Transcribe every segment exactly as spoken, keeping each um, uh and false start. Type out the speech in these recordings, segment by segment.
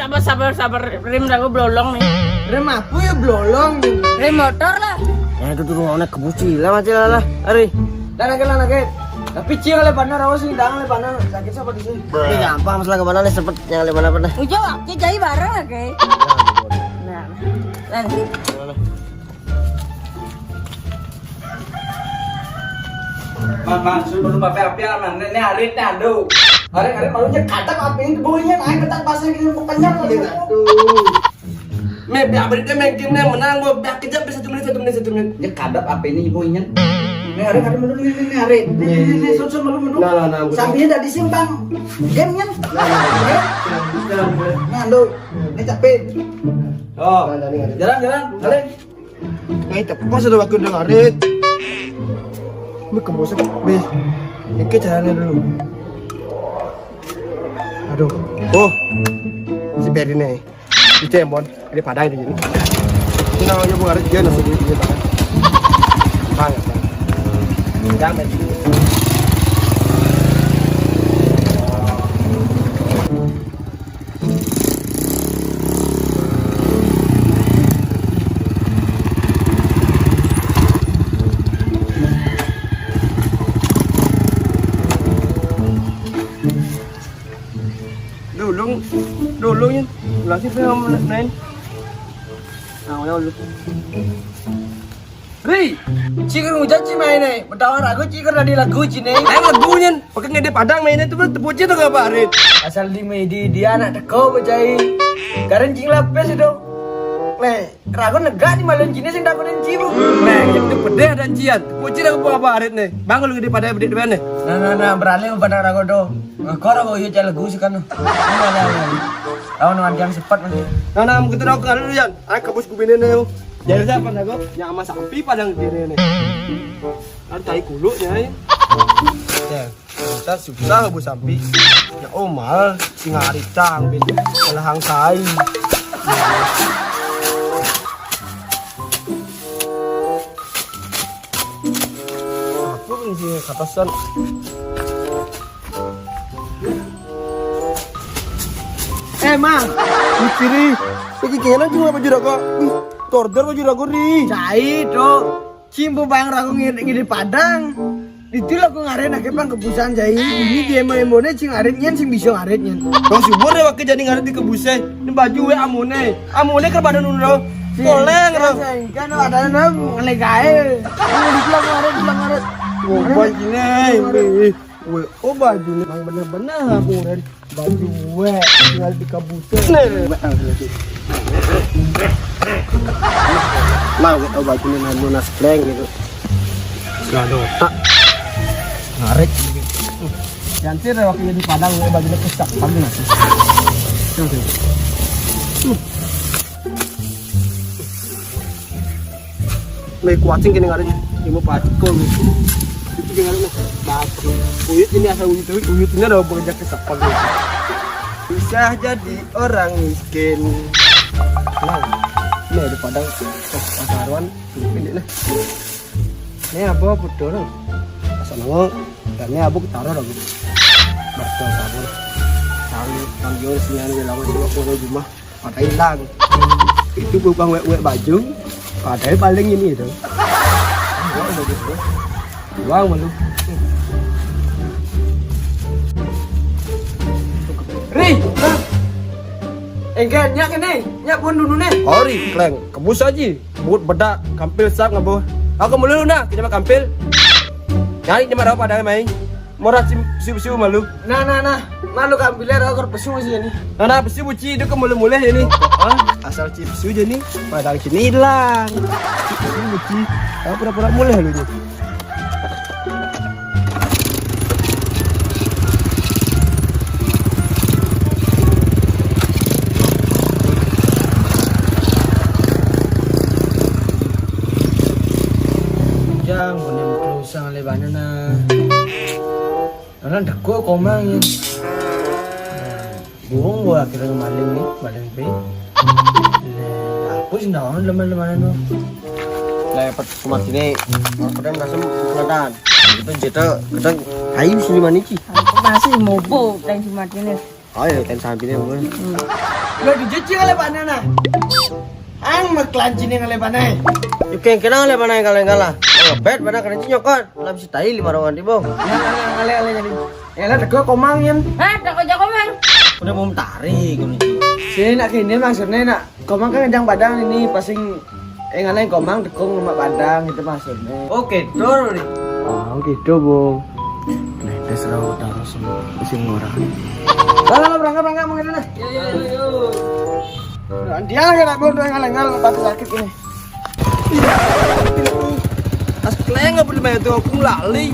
Sabar, sabar, sabar. Rem aku blolong nih. Rem apa ya blolong? Rem motor lah. Ya itu tuh anak kebuci lah mati lah lah. Ari. Lah lagi lah lagi. Tapi cia oleh panas rawa sih, tangan oleh panas. Sakit siapa di sini? Ini gampang masalah kemana nih, sempet yang oleh mana pernah. Ujo, aku jadi bareng oke. Nah, lanjut. Mama, suruh dulu pakai api aman. Ini hari ini aduh. Hari hari malunya kadang api ini baunya naik ketat pasang ini mau kenyang lagi. Aduh. Me biar berita mungkin menang gua biar kejam bisa satu menit satu menit satu menit. Ya kadang api ini ibu ingin. Ini hari hari malu ini ini hari. Ini ini ini sun sun malu malu. Nah, nah, nah, gua Sambilnya dari simpang. Game kan? Nah, nah, nah. Nah, lu. Ini capek. Oh. Nah, nah, nah. Jalan jalan. Jalan. Nah, itu pas ada waktu udah ngarit. Ini kembosnya, be. Ini caranya dulu. Aduh. Oh. Si Peri nih. Itu yang mon. Ini padahal ini. Ini namanya bukan ngarit dia nasi duit dia tangan. Bang. Jangan. Dulung, dulung ya. Lagi film lain. Nah, ya, lu. Ri, cikir hujan ci main eh. Betawa ragu cikir tadi lagu ci nih. Ayo lagunya, pakai ngede Padang mainnya tuh tepuk tuh gak parit. Asal di media dia anak teko bejai. Karen cing lapes itu. Nih, ragu negak di malam cine sing takutin cibu. Nih, itu pedeh dan cian. Tepuk ci dah apa parit nih. Bang lu ngede Padang pedeh mana? Nah nah nah beralih pada ragu do. Kau ragu iya cek lagu sih kan. Lawan wan yang sepat nanti. Nah nah mungkin tahu kalau lu Yan. Ah kabus kubine nih. Jadi siapa nih kok? Yang sama sampi padang kiri nih. Kan tai kuluknya ya. Ya, kita susah bu sampi. Ya omal sing hari tang bin kelahang tai. Aku pun sih katasan. Eh, Mang. Di kiri. Iki kena cuma baju rokok. Wih, order baju rokok ri. Cai, Dok. Cimbu bang ragu ngiri, ngiri Padang. Itu lo aku ngaren ake pang kebusan jai. Ini dia mau embone cing ngarit nyen sing bisa ngarit nyen. Kau subur deh wakil jadi ngarit di kebuse. Ini baju we amune. Amune ke badan ulo. Koleng ro. Kan ada na ngelegae. Ini pulang ngarit, pulang ngarit. Oh, baju nih. We, oh baju nih. Bang bener-bener aku ngarit. Baju we tinggal di kebuse. Nih. Mau kita baju nih nanu nas pleng gitu. Sudah ada otak. Ngarit. Jangan sih waktu di Padang we baju nih kesak pagi nanti. Tuh, tuh. Nih kuacing kene ngarit. Ilmu pacul. Itu dia ngarit. Batu. Uyut ini asal uyut uyut uyut ini ada bekerja ke sepang. Bisa jadi orang miskin. Nah, ini ada Padang. Oh, pasaruan. Ini nah. Ini apa betul? Asal nongol. Dan ini abu ketaruh lagi. Betul, betul. Kami, kami jual sini anu lawan sini aku rumah. Pada hilang. Itu bukan wek-wek baju, padahal paling ini itu. Uang malu. Ri, Bang. Enggak, nyak kene, nyak pun dulu nih. Ori, kleng, kebus aja. Buat bedak, kampil sak ngebo. Aku mulu lu nah, kita mah kampil. Nyari cuma apa ada main. Mora siu-siu malu. Nah nah nah, malu kan biler aku pesu sih ini. Nah nah pesu buci itu kan mulai-mulai ini. Hah? Asal ci pesu aja nih, padang sini hilang. Pesu buci, aku pura-pura mulai lu nih. Jang, punya bekerusang lebanan nah. Orang deko komang ya. Burung gua akhirnya maling nih, maling pe. Nah, aku sih naon leman-leman itu. Lah, pas kumat sini, orang pada nasem kelihatan. Itu jeta, kita kayu sih mana sih? Masih mobo dan cuma ini. Oh ya, kan sampingnya gue. Lo dijejing oleh Pak Nana. Ang maklanci nih oleh Pak Nana. Yuk, yang kenal oleh Pak Nana, kalau yang kalah. Ngebet, pada kena nyokot. Lah, bisa tai lima rokan di, Bong. Nah, nah, nah, nah, nah, nah. Ya lah, teko komang, Yan. Hah, teko Joko, Mang? Udah mau tarik, ini. Sini, nak, gini maksudnya, nak. Komang kan ngejang padang ini, pasing, eh, ngalahin komang, tekong lemak padang, itu maksudnya. Oke, dor, nih. Ah, gitu, Bung. Nah, itu serau taruh semua, pusing orang. Lah, lah, lah, berangkat, berangkat, mau kemana? Yo, yo, yo, yo. Nah, dia kan nak bodoh yang ngalang-ngalang, pasti sakit ini. Iya, pas keleng apa di mana tuh, aku lali.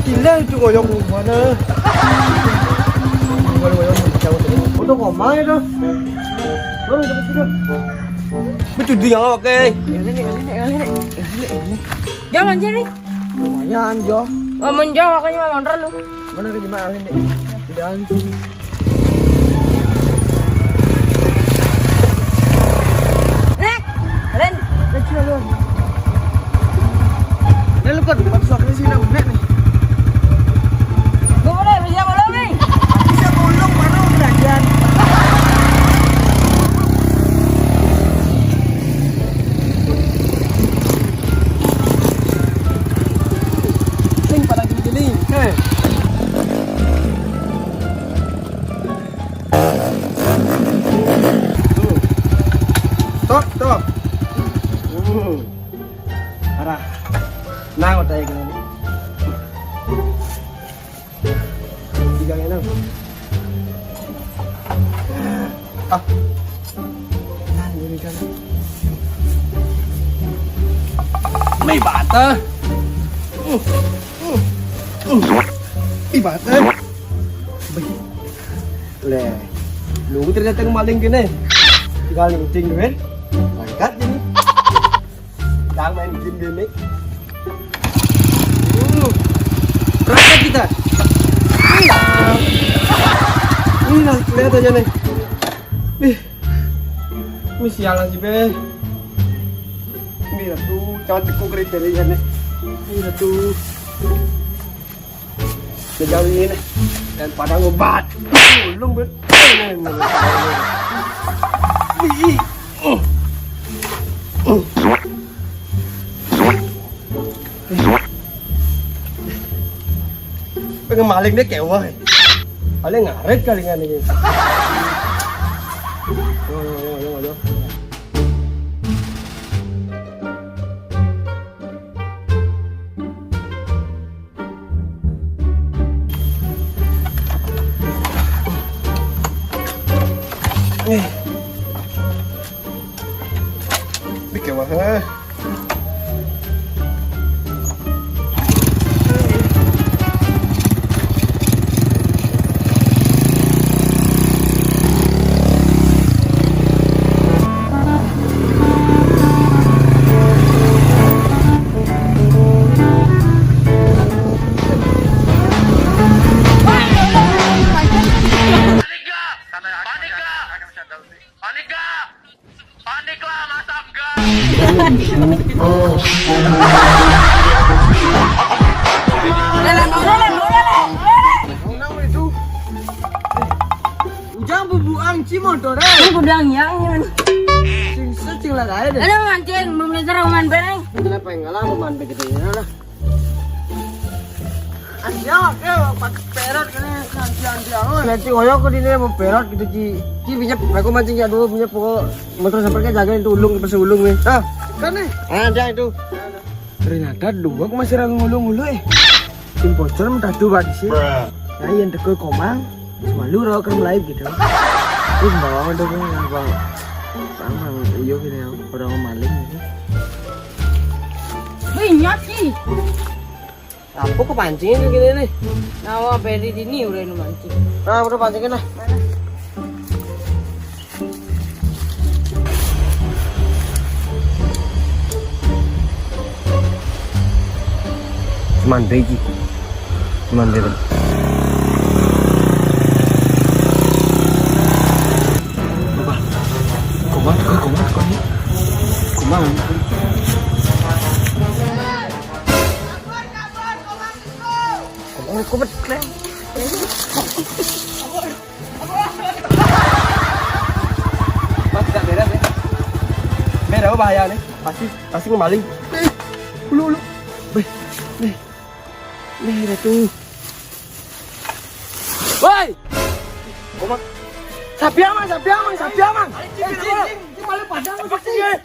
Gila itu koyok mana? Koyok, koyok, jauh tuh. Udah ngomong itu. Lu udah betul. Betul dia, oke. Yang ini, yang ini, yang ini, yang ini, yang ini. Jangan jadi. Lumayan, Jo. Ngomong Jo, makanya mau nonton lu. Mana ke gimana ini? Udah. Nek, Len. Kecil lu. Ini lu kan bukan suara sini, udah nih. Gue udah bisa belum nih? Bisa belum, mana udah gajian. Sing pada gini-gini. Eh. Tuh. Tok, tok. Hmm. Arah. Nah, udah ya gini. Tiga ini. Ah. Nah, ini kan. May bata. Uh, uh, uh. May bata. Bay. Leh, lu ternyata maling gini. Tinggal nginting duit. Mangkat ini. Jangan main game gini. Uh. Berangkat kita. Ini lah, lihat aja nih. Ih. Ini sialan sih, Be. Ini lah tuh, jangan tekuk kriteria nih. Ini lah tuh. Sejauh ini nih. Dan pada ngobat. Belum, Ben. Ih. Uh. Uh. Pengen maling dia kewah. Paling ngaret kali kan ini. Yo, yo, yo, yo, yo. Eh. Bikin mah, eh. Panik gak? Panik gak? Panik lah, masa enggak? Ujang bubuang ci motor, eh. Ini gudang yang ini. Sing secing lah kaya deh. Ada mancing, belum dasar roman bereng. Kenapa yang ngalah roman begitu ya lah? Anjing, oke, pakai perot kene, anjing, anjing, oh. Nanti koyo aku dini mau perot gitu, Ci. Ci, bisa aku mancing ya dulu, punya pokok motor sampai ke jaga itu ulung, pas ulung nih. Ah, kan nih. Ada itu. Ternyata dua aku masih orang ngulung-ngulung, eh. Tim pocor mentah tuh, Pak, di sini. Nah, yang deket komang, semalu rawa kerem lain gitu. Terus bawa udah gue ngapa? Sama, iyo gini ya, orang maling gitu. Wih, nyaki. Apa kepancing itu gini nih? Nawa beri dini udah nu mancing. Nah, udah pancingin lah. Cuman biji. Cuman biji. Apa? Kuman, kuman, kuman. Kuman. Kuman, kuman, kuman. Bahaya nih, pasti, pasti ngemaling. Eh, ulu, ulu. Beh, beh. Nih, ada tuh. Woi! Sapi aman, sapi aman, sapi aman. Eh, cing, cing, cing, malu padang, cing.